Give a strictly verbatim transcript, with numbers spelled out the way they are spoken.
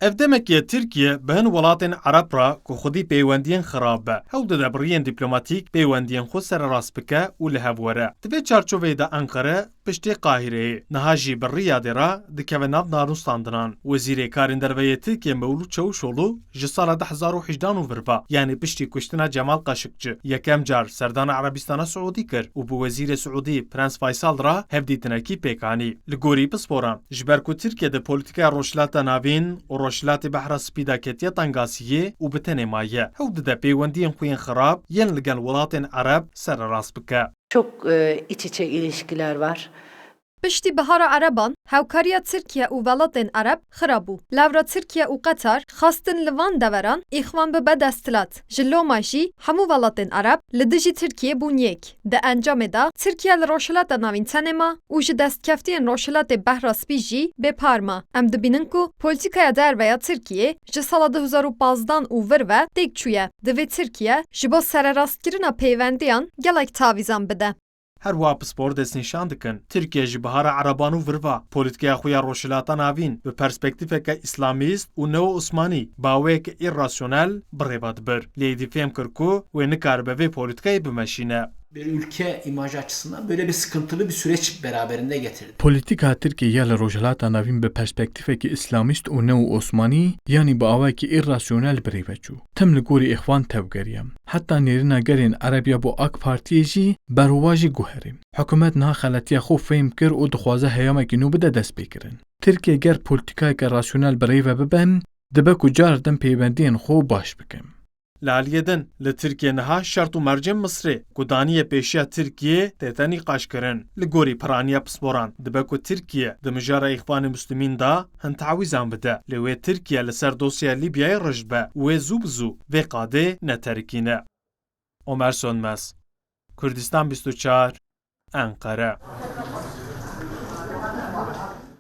Ev demekê Tirkiye bi hin welatên Ereb re ku xwedî peywendiyên xirab be, hewl dide bi riyên dîplomatîk peywendiyên xwe sererast bike û li hev were. Di vê çarçoveyê de Enqere piştê Qahireyê, niha jî bi Riyadê re dikeve nav danûstandinan. Wezîrê Karên Derve yê Tirkiye Mewlût Çavuşoglu ji sala du hezar û hejdan û vir ve, yanî piştî kuştina Cemal Qaşikçi, yekem car serdana Erebistana Siûdî kir û bi Wezîrê Siûdî Prens Faysal re hevdîtinekî pêk anî. Li gorî pisporan, ji ber ku Tirkiye di polîtîkaya Rojhilata Navîn û Rojhilatê Behra Spî de ketiye tengasiyê û bi tenê maye, hewl dide peywendiyên xwe yên xirab yên li gel welatên Ereb sererast bike. Çok e, iç içe ilişkiler var. Piştî Bihara Ereban, hewkariya Tirkiye û welatên Ereb xira bû. Lewra Tirkiye û Qetar xwestin li van deveran Îxwan bibe desthilat. Ji loma jî hemû welatên Ereb li dijî Tirkiyê bûn yek. Di encamê de Tirkiye li Rojhilata Navîn tenê ma û ji destkeftiyên Rojhilatê Behra Spî jî bêpar ma. Em dibînin ku polîtîkaya derve ya Tirkiyê ji sala du hezar û pazdan û vir ve têk çûye. Divê Tirkiye ji bo sererastkirina peyvendiyan gelek tavîzan bide. Her wiha pispor destnîşan dikin, Tirkiye ji Bihara Ereban û vir ve polîtîkaya xwe ya Rojhilata Navîn bi perspektîfeke îslamîst û neo-Osmanî bi awayeke îrasyonel bi rê ve dibir. Lê êdî fêm kir ku wê nikaribe vê polîtîkayê bimeşîne. Bir ülke imajı açısından böyle bir sıkıntılı bir süreç beraberinde getirdi. Polîtîka Tirkiyê ya li Rojhilata Navîn bi perspektîfekî îslamîst û neo-Osmanî, yanî bi awayekî îrasyonel bi rê ve çû. Tim li gorî Îxwan tevgeriye. Heta nêrîna gelên Ereb ya bo AK Partiyê jî berovajî guherî. Hikûmet niha xeletiya xwe fêm kir û dixwaze heyamekî nû bide destpêkirin. Tirkiye ger polîtîkayeke rasyonel bi rê ve bibe, dibe ku car din peywendiyên xwe baş bike. Li aliyê din, li Tirkiye niha şert û mercên Misrê ku daniye pêşiya Tirkiyê tête nîqaşkirin. Li gorî piraniya pisporan, dibe ku Tirkiye di mijara Îxwanê Muslimîn de hin tawîzan bide. Lê wê Tirkiye li ser dosyaya Lîbyayê rijd be û wê zû bi zû vê qadê neterikîne. Omer Sönmez, Kurdistan bîst û çar, Enqere.